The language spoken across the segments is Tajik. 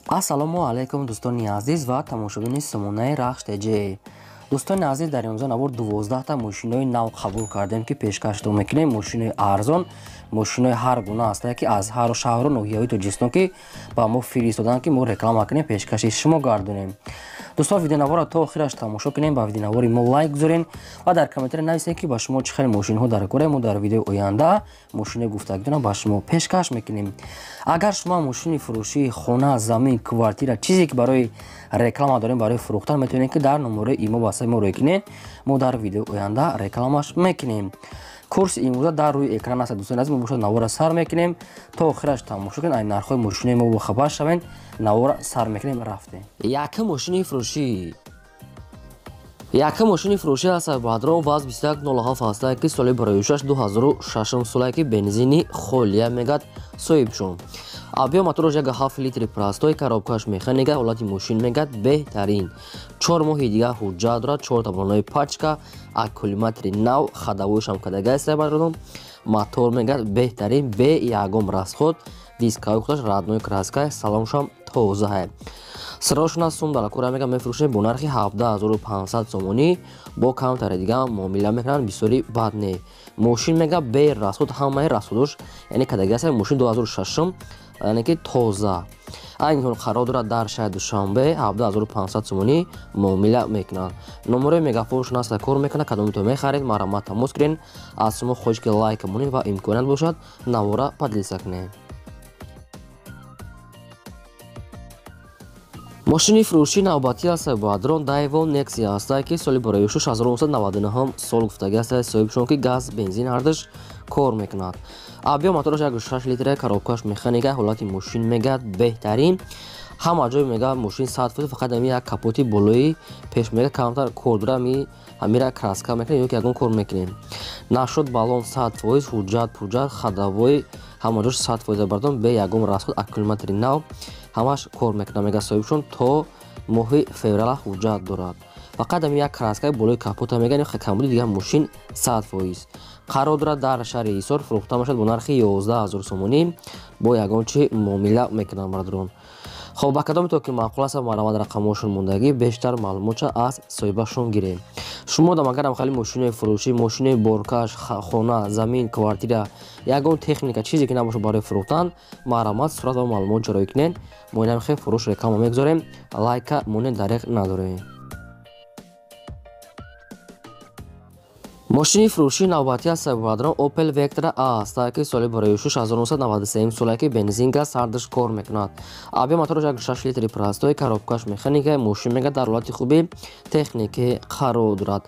Ассалому алайкум, дӯстони азиз ва тамошобини сомонаи Рахш ТЖ. Дӯстони азиз, дар имрӯза навор 12 та мошинои нав қабул кардем, ки пешкаштон мекунем. Мошинои арзон, мошинои ҳар гуна ҳастанд, ки аз ҳар шаҳру ноҳияҳои Тоҷикистон ки ба мо фиристоданд, ки мо реклама кунем, пешкаши шумо гардонем. Дӯстон, видеонаворро то охираш тамошо кунем, ба видеонавори мо лайк гузорен ва дар комментария нависед, ки ба шумо чӣ хел мошинҳо дар кора. Мо дар видеои оянда мошинои гуфтагитона ба шумо пешкаш мекунем. Агар шумо мошини фурӯшии хона, замин, квартира, чизе ки барои реклама дорем, барои фурӯхтан, метавонед, ки дар номерои имо васаи мо рӯй кунед. Мо дар видеои оянда рекламаш мекунем. Курси имрӯза дар рӯи экран аст. Дӯстони азиз, мо бошад навора сар мекунем, то охираш тамошо кунед, ай нархҳои мошинои мо бохабар шавед. Навора сар мекунем, рафтем. Якум мошини фурӯшӣ. Якум мошини фурӯшӣ аст, Бадрон ВАЗ 2107 ҳастае, ки соли бароюшаш 2006 солае, ки бензини холия мегад соҳибшон. Объём мотораш 1,7 литри простой, коробкаш механика, ҳолати мошин мегад беҳтарин. 4 моҳи дигар ҳуҷҷат дорад, чор таблонаи пачка, аккумулятори нав, ходовойшам кадага аст, бародом. Мотор мегад беҳтарин, бе ягон расход, дискаҳои худаш родной краска, салоншам тоза. Сирошона сум дар кора мега мефурӯшем бо нархи 17 500 сомонӣ, бо камтаре дига муомила мекунанд, бисёри бад не. Мошин мега бе расход, ҳамаи расходош яъне кадаги аст. Мошин 2006, яъне ки тоза. Айни ҳол қарор дорад дар шаҳри Душанбе, 17 500 сомонӣ муомила мекунанд. Номерои мегафоншон аста, кор мекунад. Кадомито мехаред, марҳамат, тамос кунед. Аз шумо хоҳиш, ки лайк монед ва имконият бошад, навора поделиться кунед. Мошини фурӯшии навбатӣ аст, Бадрон Дайво Нексия ҳастае, ки соли барои 1999 сол гуфтагӣ аст соҳибшон, ки газ, бензин ҳардаш кор мекунад. Объём мотораш 1,6 литра, коробкаш механика, ҳолати мошин мегад беҳтарин. Ҳама ҷой мега мошин 100%, фақат ами як капоти болои пеш мега камтар кор дора, ами ҳамира краска мекунем ё ки ягон кор мекунем. Нашуд баллон 100%, ҳуҷҷат пуҷҷат, ходовой ҳама ҷош 100%, бардон, бе ягон расход, аккумулятори нав, ҳамаш кор мекунад. Мега соҳибшон то моҳи феврала ҳуҷҷат дорад, фақат ами як краскаи болои капота мега камбуди, дигар мошин 100%. Қарор дорад дар шаҳри Ҳисор, фурӯхта мешавад бо нархи 11 000 сомонӣ, бо ягон чи муомила мекунанд, бардорон. Хоб, ба кадоме то ки маъқул аст, марҳамат, рақамҳошон мондагӣ, бештар маълумотша аз соҳибашон гирем. Шумо дам агарам хеле мошинои фурӯшӣ, мошинои боркаш, хона, замин, квартира, ягон техника, чизе ки набошад барои фурӯхтан, марҳамат, сурат ва маълумот ҷароӣ кунед. Мо инам хел фурӯш реклама мегузорем. Лайка монед, дареғ надорем. Мошини фурӯшии навбатӣ аст, Бадрон Opel Vectra A ҳастае, ки соли барои 1993 солае, ки бензин, газ ҳардаш кор мекунад. Объём мотораш 1,6 литри простой, коробкаш механика, мошин мега дар ҳолати хуби техникӣ қарор дорад.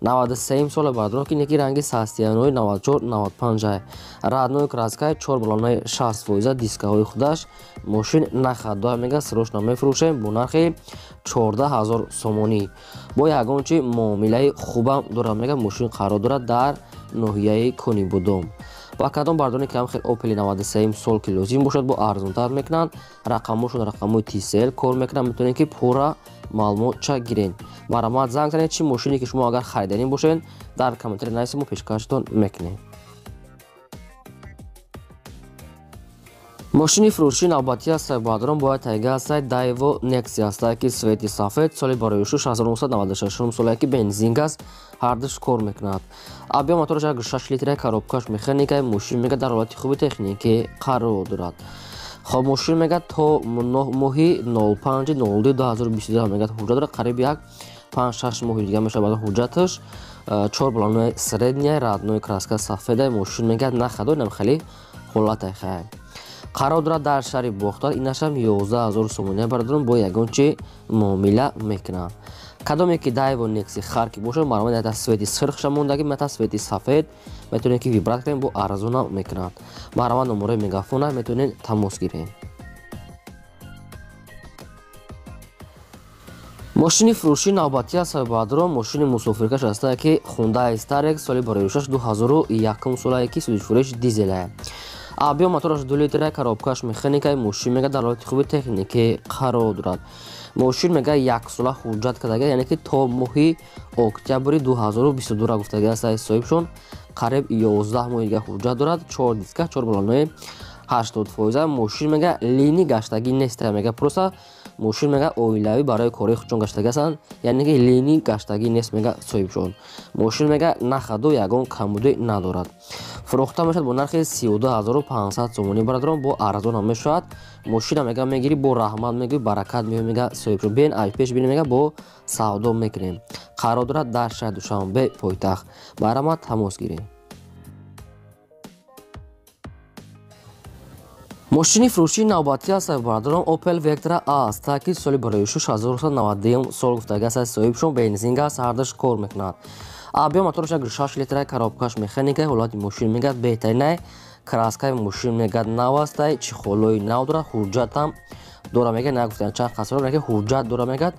93 сола, бадрон, ки неки ранги састиянои 94 95, родной краскаи, чор баллонаи 60%, дискаҳои худаш, мошин нахаддоа мега срочно мефурӯшем бо нархи 14 000 сомонӣ, бо ягон чи муомилаи хубам дорад. Мега мошин қарор дорад дар ноҳияи Конибудом. Ба кадом бардоне ки ҳам хел Опели 93 сол ки лозим бошад, бо арзонтар мекунанд. Рақамҳошон рақамҳои Тисел, кор мекунанд, метавонед, ки пурра маълумотча гиред. Марҳамат, занг занед. Чӣ мошине ки шумо агар хариданӣ бошед, дар комментария нависед, мо пешкаштон мекунем. Мошини фурӯшии навбатӣ аст, Бадрон бояд тайга ҳастад, Дайво Нексия ҳастад, ки цвети сафед, соли барои 1996 солае, ки бензин, газ ҳардуш кор мекунад. Объём мотораш 1,6 литра, коробкаш механика, мошин мега дар ҳолати хуби техникӣ қарор дорад. Хоб, мошин мега то моҳи 05 02 2022 мега ҳуҷҷат дорад, қариб як 5-6 моҳи дига мешавад ҳуҷҷаташ. Чор баллонаи средняя, родной краска, сафеда, мошин мега нахадо нам хеле ҳолатай хай. Қарор дорад дар шаҳри Бохтар, инашам 11 000 сомония, бардорам, бо ягон чи муомила мекунанд. Кадоме ки Дайво Некси хар ки бошад, марҳамат, ята цвети сирхша мондагӣ, ята цвети сафед, метавонед, ки выбрать кунед, бо арзона мекунанд. Марҳамат, номерои мегафона, метавонед тамос гиред. Мошини фурӯшии навбатӣ аст, Бадрон, мошини мусофиркаш ҳастае, ки Хундай Старекс, соли барои 2001 солае, ки сӯзишфурӯш дизелае. Объём мотораш 2 литра, коробкаш механика, мошин мега дар ҳолати хуби техникӣ қарор дорад. Мошин мега яксола ҳуҷҷат кардага, яъне ки то моҳи октябри 2022 гуфтага аст соҳибшон, қариб 11 моҳи дига ҳуҷҷат дорад. Чор диска, чор баллонаи 80%. Мошин мега лини гаштагӣ нест, мега просто мошин мега оилавӣ барои кори худшон гаштагӣ ҳастанд, яъне ки лини гаштагӣ нест мега соҳибшон. Мошин мега нахаду ягон камбудӣ надорад. Фурӯхта мешавад бо нархи 32500 сомонӣ бародарон, бо арзон ҳам мешавад. Мошина мега мегирӣ, бо раҳмат мегӯӣ, баракат меоӣ мега соҳибшон. Бен ай пеш бинем мега бо савдо мекунем. Қарор дорад дар шаҳри Душанбе пойтахт. Барамад тамос гирем. Мошини фурӯшии навбатӣ аст бародарон Opel Vectra A аст, ки соли 1992 сол гуфтагӣ аст. Соҳибшон бензин газ ҳардаш кор мекунад. Объем мотораш 6 литра, коробкаш механика, ҳолати мошин мегӯяд беҳтаринай, краскаи мошин мегӯяд нав астай, чехолои нав дорад, ҳуҷҷатам дора мегӯяд, нагуфтан чанд қасро мегӯяд, ҳуҷҷат дора мегӯяд,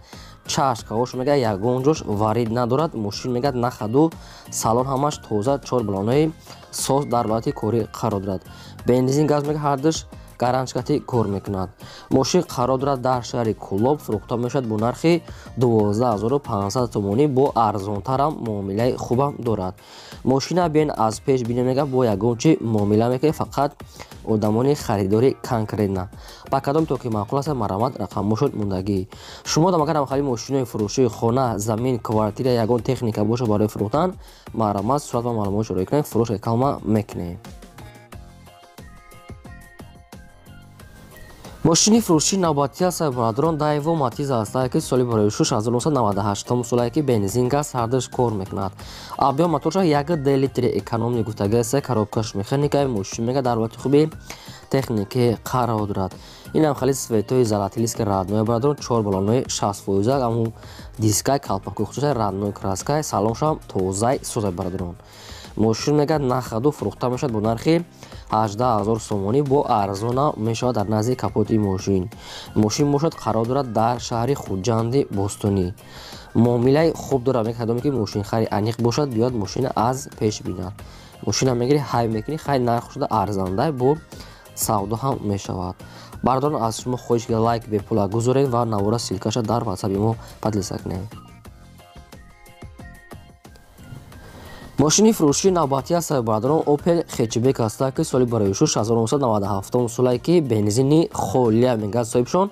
чашкаҳош мегӯяд ягон ҷош варид надорад. Мошин мегӯяд нахаду салон ҳамаш тоза, чор балонаи соз дар ҳолати корӣ қарор дорад. Бензин газ мегӯяд ҳардаш гаранчкати кор мекунад. Мошин қарор дорад дар шаҳри Кӯлоб, фурӯхта мешавад бо нархи 12500 сомонӣ, бо арзонтарам муомилаи хубам дорад. Мошина бен аз пеш бинем мегӯяд бо ягон чи муомила мекунед, фақат одамони харидори конкретна. Ба кадом то ки маъқул аст марамат рақамошон мондагӣ. Шумо дам агар ҳамхали мошинои фурӯшии хона, замин, квартира, ягон техника бошад барои фурӯхтан, марамат сурат ва маълумот шӯроӣ кунед, фурӯш реклама мекунем. Мошини фурӯшии навбатӣ аст бародарон Daewoo Matiz аст, ки соли 1998 солае ки бензин газ ҳардаш кор мекунад. Объем моторша 1,2 литри экономни гуфтагӣ аст, коробкаш механика, мошин мега дар ҳолати хуби техникӣ қарор дорад. Инам хали светои золотилиски родной бародарон, 4 балонои 60%, аму дискай калпакои хусусай родной краскай, салоншам тозай созай бародарон. Мошин мега нахаду фурӯхта мешавад бо нархи 18000 сомонӣ, бо арзона мешавад дар назди капоти мошин. Мошин бошад қарор дорад дар шаҳри Хуҷанди Бостонӣ. Муомилаи хуб дорад, мега кадоме ки мошинхари аниқ бошад, биёд мошина аз пеш бинад. Мошина мегирӣ, ҳай мекунӣ, хай нарх шуда арзандай, бо савдо ҳам мешавад. Бародарон аз шумо хоҳиш ки лайк бепула гузоред ва навора ссилкаша дар ватсапи мо поделиться кунед. Мошини фурӯшии навбатӣ аст бародарон Opel Hatchback аст, ки соли 1997 солае ки бензини холия мегӯяд соҳибшон,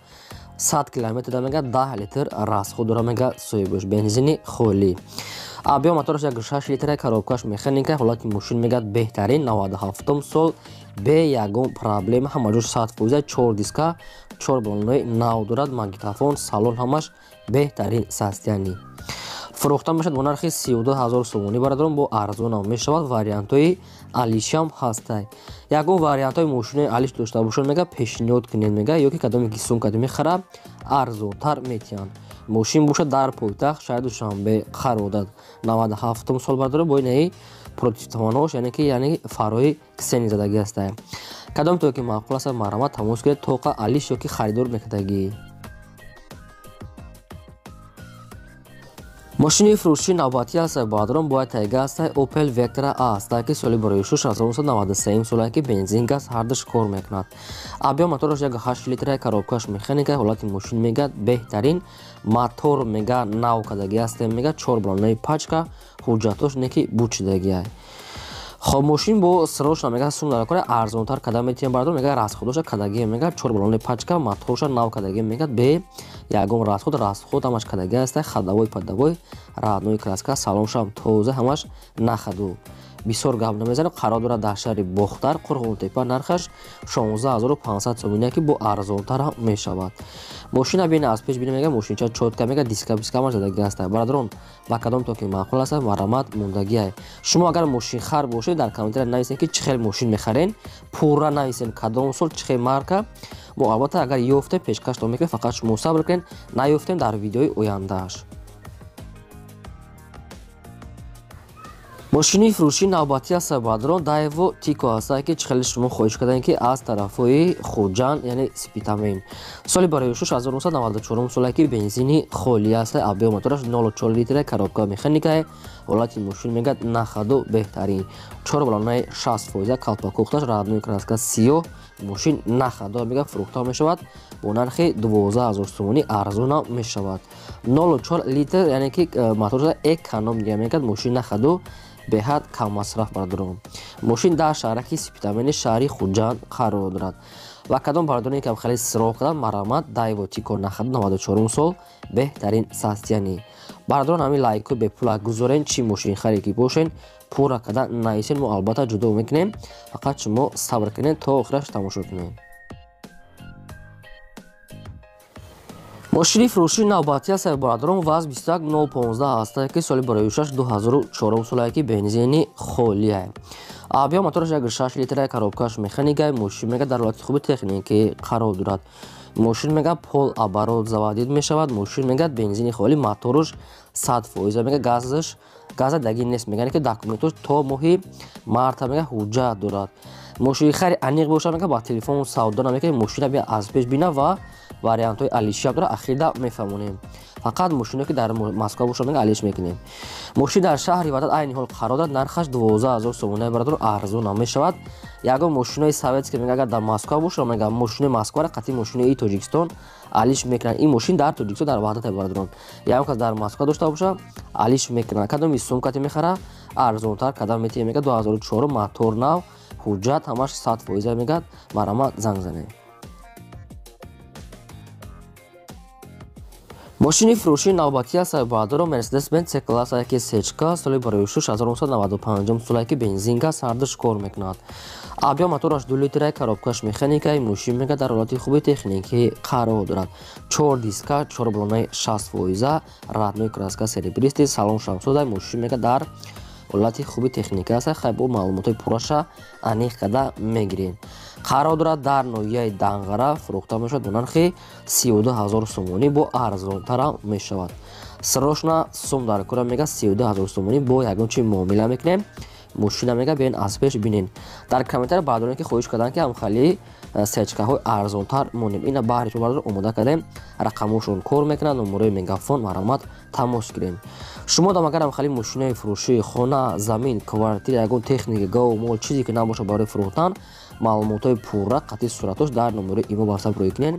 100 километр мегӯяд 10 литр расход дора мегӯяд соҳибш, бензини холӣ. Объем мотораш 1,6 литра, коробкаш механика, ҳолати мошин мегӯяд беҳтарин, 97 сол, бе ягон проблема, ҳама ҷош 100%, 4 диска, 4 балонаи нав дорад, магнитофон, салон ҳамаш беҳтарин состояние. Фурӯхта мешавад бо нархи 32000 сомонӣ бародарон, бо арзонам мешавад. Вариантҳои алишам ҳастай. Ягон вариантҳои мошинои алиш дошта бошад мега пешниҳод кунед мега, ё ки кадоме ки сум кадоме мехара арзонтар метиҳанд. Мошин бошад дар пойтахт шаҳри Душанбе қарор дорад. 97 сол бародарон, бо инаи противотуманош, яъне ки яъне фарои ксени задагӣ ҳастай. Кадом то ки маъқул аст марҳамат тамос кунед, тоқа алиш ё ки харидор мекардагӣ. Мошини фурӯшии навбатӣ аст бародарон бояд тайга аст Opel Vectra A аст, ки соли 1993 солае ки бензин газ ҳардаш кор мекунад. Объем мотораш 1,8 литра, коробкаш механика, ҳолати мошин мегӯяд беҳтарин, мотор мега нав кардагӣ аст мега, 4 балонаи пачка, ҳуҷҷатош неки бучидагӣ. Хоб мошин бо срош мега сум дар кора арзонтар када метиҳем бародарон, мега расходоша кадагӣ мега, 4 балонаи пачка, моторша нав кадагӣ мега, бе ягон расход, расход ҳамаш кадагӣ аст, ходовой падовой, родной краска, салоншам тоза, ҳамаш нахаду. Бисёр гап намезанем, қарор дорад дар шаҳри Бохтар, Қурғонтепа, нархаш 16500 сомонӣ, ки бо арзонтар ҳам мешавад. Мошина бин аз пеш бинем мега, мошинча чотка мега, диска биска ҳамаш задагӣ аст. Бародарон ба кадом то ки маъқул аст марҳамат мондагӣ. Шумо агар мошинхар бошед дар комментария нависед ки чӣ хел мошин мехарен, пурра нависед кадом сол, чӣ хел марка. Мо албатта агар ёфтем пешкаштон мекунем, фақат шумо сабр кунед, наёфтем дар видеои ояндааш. Мошини фурӯшии навбатӣ аст бародарон Daewoo Tico аст, ки чӣ хеле шумо хоҳиш кардем ки аз тарафҳои Хуҷанд, яъне Спитамен. Соли 1994 соле ки бензини холӣ аст, объем мотораш 0,4 литра, коробка механика, ҳолати мошин мегӯяд нахаду беҳтарин, 4 балонаи 60%, калпакохташ родной краска сиёҳ, мошин нахаду мегӯяд фурӯхта мешавад бо нархи 12000 сомонӣ, арзона мешавад. 0,4 литр, яъне ки моторша эконом мегӯяд, мошин нахаду Беҳад каммасраф бародарон. Мошин дар шаҳраки Спитамени шаҳри Хуҷанд қарор дорад. Ва кадом бародароне ки хеле сироғ карданд, марҳамат, Дайво Тико 94 сол беҳтарин состояние. Бародарон, ҳамин лайкҳои бепула гузорен, чӣ мошин харе ки бошен, пурра карда нависен, мо албатта ҷудо мекунем. Фақат шумо сабр кунед, то охираш тамошо кунед. Мошини фурӯшии навбатӣ аст, бародарон, ВАЗ 21015 ҳаста, ки соли барои 2004 солае, ки бензини холия. Объём мотораш 1,6 литра, коробкаш механика, мошин мега дар ҳолати хуби техникӣ қарор дорад. Мошин мега пол оборот заводид мешавад, мошин мега бензини холӣ, мотораш 100%, мега газаш газа даги нест, мегӯянд ки документош то моҳи марта мега ҳуҷҷат дорад. Мошини хари аниқ бошад, мега ба телефон савдо намекунем, мошина бия аз пеш бина ва вариантҳои алишиам дора, ахирда мефаҳмонем. Фақат мошиное ки дар Москва бошад, мега алиш мекунем. Мошин дар шаҳри Ваҳдат айни ҳол қарор дорад, нархаш 12 000 сомонаи, бародарон, арзон намешавад. Ягон мошинои советский мега агар дар Москва бошад, мега мошинои Москваро қатъи мошинои Тоҷикистон алиш мекунанд. Ин мошин дар Тоҷикистон дар Ваҳдат, бародарон. Ягон кас дар Москва дошта бошад, алиш мекунанд. Кадоми сум кати мехара, арзонтар кадам метиҳем, мега 2004, мотор нав, ҳуҷҷат ҳамаш 100%, мегӯяд, марҳамат, занг занед. Мошини фурӯшии навбатӣ аст, бародарон, Mercedes-Benz C-класс ки сечка, соли барои 1995 солае, ки бензинка, сардаш кор мекунад. Объём мотораш 2 литра, коробкаш механика, мошин мега дар ҳолати хуби техникӣ қарор дорад. 4 диска, 4 баллонаи 60%, родной краска серебристый, салон шамсода, мошин мега дар ҳолати хуби техника аст. Хай, бо маълумотҳои пурраша аниқ карда мегирем. Қарор дорад дар ноҳияи Данғара, фурӯхта мешавад бо нархи 32 000 сомонӣ, бо арзонтарам мешавад. Срочно сум дар кора, мега 32 000 сомонӣ бо ягон чи муомила мекунем. Мошина мега биён аз пеш бинен. Дар комментария бародароне ки хоҳиш карданд, ки ҳамхали сечкаҳои арзонтар монем, ина баҳри шумо, бародарон, омода кардем. Рақамҳошон кор мекунанд, номерои мегафон, марҳамат, тамос гирем. Шумо дам агар ҳамхали мошинои фурӯшии хона, замин, квартира, ягон техника, гов, мол, чизе ки набошад барои фурӯхтан, маълумотҳои пурра қатъи суратош дар номерои имо WhatsApp рӯй кунед.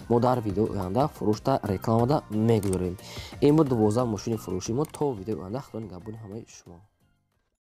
Мо дар видеои оянда фурӯшта рекламада мегузорем. Ин буд 12 мошини фурӯшии мо. То видеои оянда, худо нигаҳбони ҳамаи шумо.